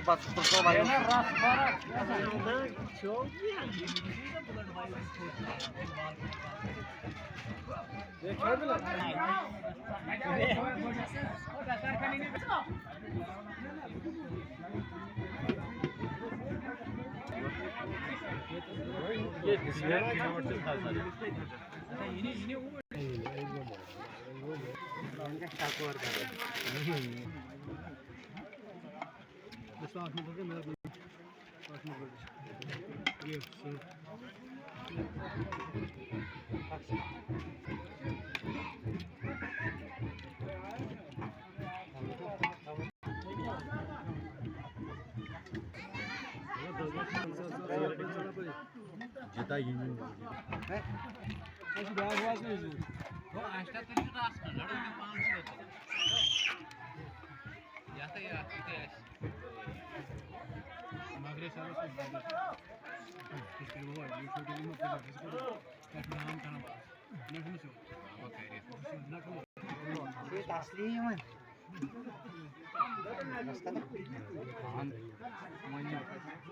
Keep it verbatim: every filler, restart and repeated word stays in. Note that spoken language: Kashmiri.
پتہٕ چھُس بہٕ سُہ وَنان۔ جتا یہِ نیوٗ۔ اَسہِ چھُ بیٛاکھ واز نہٕ یہِ۔ گوٚو اَسہِ تہِ تُلِو رَس کھنٛڈ، لَڑٲے تہِ پانہٕ چھِ یوت۔ یَتھ ہے، یَتھ تہِ آسہِ۔ مگر أسۍ آو سُہ بدل۔ أسۍ کَرو وۄنۍ یہِ فوٹو یِمو کٔرِتھ، أسۍ کَرو تَتھ نام کَران بَس۔ نہ چھُنہٕ سیوٚد۔ وۄنۍ کَرِ۔ سیوٚد نہ چھُنہٕ۔ یہِ اَصلی یِوان۔ اَہَن۔ وۄنۍ